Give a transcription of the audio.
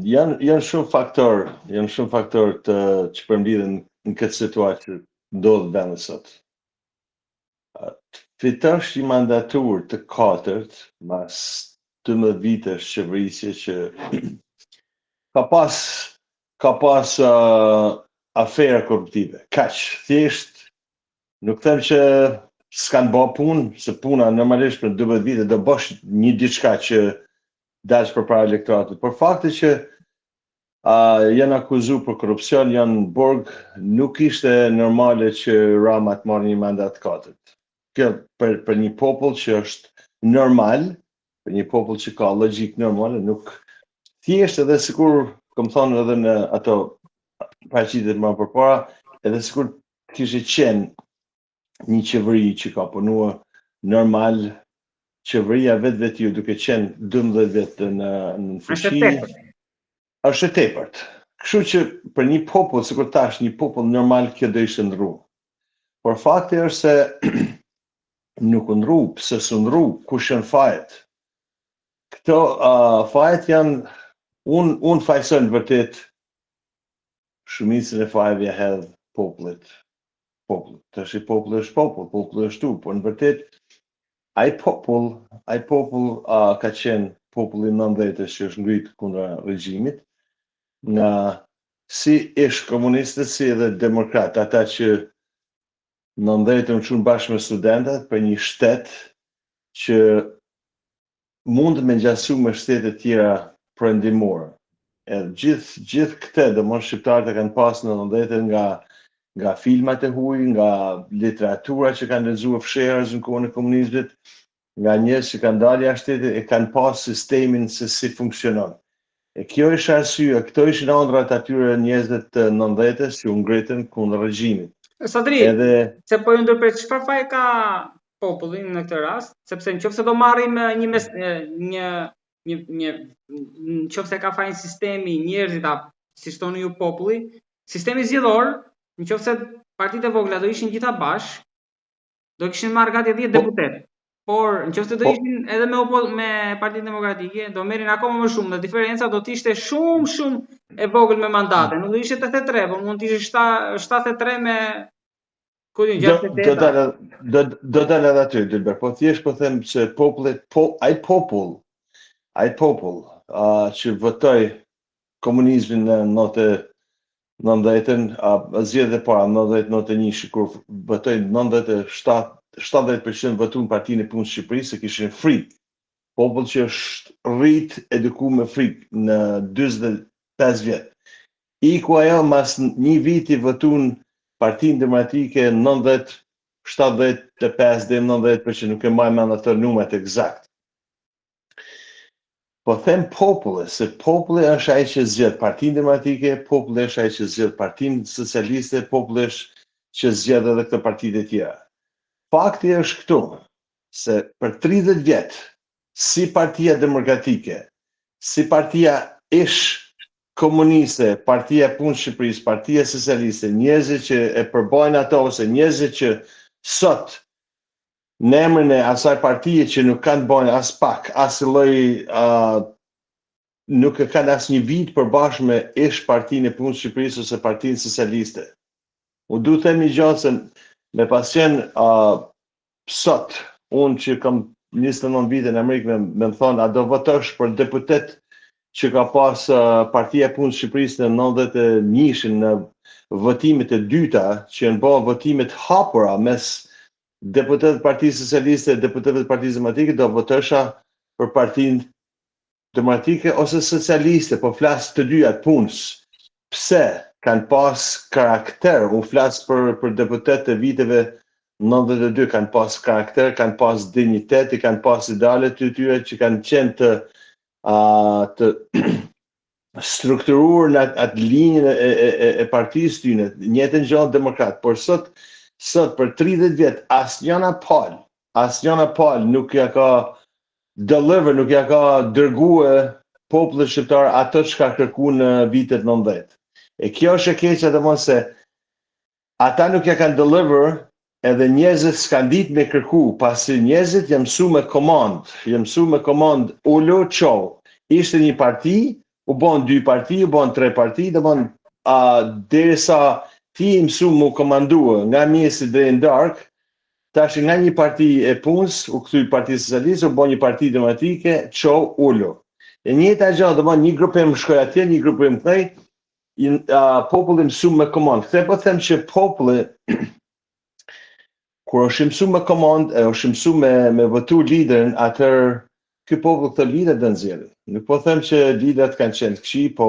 Janë janë shumë faktorë, janë shumë faktorë të që përmblidhen në këtë situatë që ndodh në vend sot. Të fitosh një mandaturë të katërt mas 12 vitesh qeverisje që ka pas ka pas uh, afera korruptive. Kaq, thjesht nuk them që s'kan ba punë, se puna normalisht për 12 vite do bësh një diçka që dalsh përpara elektoratit, por fakti që uh, janë akuzu për korrupsion, janë në burg, nuk ishte normale që Rama të marrë një mandat të katërt. Kjo për, për një popull që është normal, për një popull që ka logjikë normale, nuk thjesht edhe sikur, kom thonë edhe në ato paraqitjet më përpara, edhe sikur kishte qenë një qeveri që ka punuar normal, qeveria vetvetiu duke qenë 12 vjet në në fuqi. Është e tepërt. Është e tepërt. Kështu që për një popull, sikur tash një popull normal kjo do ishte ndrru. Por fakti është se nuk u ndrru, pse s'u ndrru, kush janë fajet? Këto uh, fajet janë un un fajsoj në vërtet shumicën e fajeve ja hedh popullit. Popullit. Tashi populli është popull, populli është tu, por në vërtet ai popull, ai popull uh, ka qenë populli 90-ës që është ngrit kundra regjimit, nga si ish komunistët si edhe demokrat, ata që 90-ën u çunë bashkë me studentët për një shtet që mund me ngjasu me shtetet tjera perëndimore. Edhe gjithë gjithë këtë, domthon shqiptarët e kanë pas në 90-ën nga nga filmat e huaj, nga literatura që kanë lexuar fshehurazi në kohën e komunizmit, nga njerëz që kanë dalë jashtë shtetit e kanë pas sistemin se si funksionon. E kjo ishte arsyeja, këto ishin ëndrrat atyre njerëzve të 90-ës që u ngritën kundër regjimit. Sadri, Edhe se po ju ndërpres, çfarë faj ka populli në këtë rast, sepse në qoftë se do marrim një mes një një një në qoftë se ka fajin sistemi, njerëzit apo si thoni ju populli, sistemi zgjedhor, në qoftë se partitë e vogla do ishin gjitha bashkë, do kishin marrë gati 10 po, deputetë. Por në qoftë se do po, ishin edhe me opo, me Partinë Demokratike, do merrin akoma më shumë dhe diferenca do të ishte shumë shumë e vogël me mandate. Nuk do ishte 83, por mund të ishte 73 me Ku di, 68. Do do do do dal edhe aty Dilber, po thjesht po them se populli, po ai popull, ai popull uh, që votoi komunizmin në 90-ën, uh, zgjedhjet e para 90 91 kur votoi 97 70% votuan Partinë e Punës së Shqipërisë se kishin frikë. Popull që është rrit eduku me frikë në 45 vjet. Iku ajo mas një viti votun Partinë Demokratike 90 75 deri 90% nuk e mbaj mend ato numrat eksakt. Po them populli, se populli është ai që zgjedh Partinë Demokratike, populli është ai që zgjedh Partinë Socialiste, populli është që zgjedh edhe këto partitë e tjera. Fakti është këtu, se për 30 vjet, si Partia Demokratike, si partia ish komuniste, Partia e Punës Shqipërisë, Partia Socialiste, njerëzit që e përbajnë ato ose njerëzit që sot në emrin e asaj partie që nuk kanë bëjnë as pak, as lloj uh, nuk e kanë asnjë vit përbashkë me ish Partinë e Punës Shqipërisë ose Partinë Socialiste. Unë du të them një gjë se me pas qenë uh, sot, unë që kam 29 vite në Amerikë me, me më thonë, a do votosh për deputet që ka pas uh, Partia e Punës Shqipërisë në 91-shin në votimet e dyta, që janë bërë votimet hapura mes deputetët e Partisë Socialiste dhe deputetët e Partisë Demokratike, do votosha për Partinë Demokratike ose Socialiste, po flas të dyja të punës. Pse kanë pas karakter, unë flas për për deputetët e viteve 92 kanë pas karakter, kanë pas dinjitet, i kanë pas idealet të tyre që kanë qenë të uh, të strukturuar në atë, atë linjën e, e, e, e partisë tyne, njëjtën gjë demokrat, por sot sot për 30 vjet asnjëna palë, asnjëna palë nuk ja ka deliver, nuk ja ka dërgue popullit shqiptar ato që ka kërku në vitet 90. E kjo është e keqja domethënë se ata nuk ja kanë deliver edhe njerëzit s'kan ditë me kërku, pasi njerëzit janë mësu me komand, janë mësu me komand ulu, çou. Ishte një parti U bon dy parti, u bon tre parti, dhe bon, a, derisa ti je mësu mu komandua nga mëngjesi deri në darkë, tash nga një parti e punës, u kthy parti socialiste, u bon një parti demokratike, çou, ulu. E njëjta gjë, do bon një grupim shkoi atje, një grupim këtej, uh, populli mësu me komandë. Këtë po them që populli kur është mësu me komandë, e është mësu me, me votu liderin, atër ky popull këtë lider do nxjerrë. Nuk po them që liderët kanë qenë të këqij, po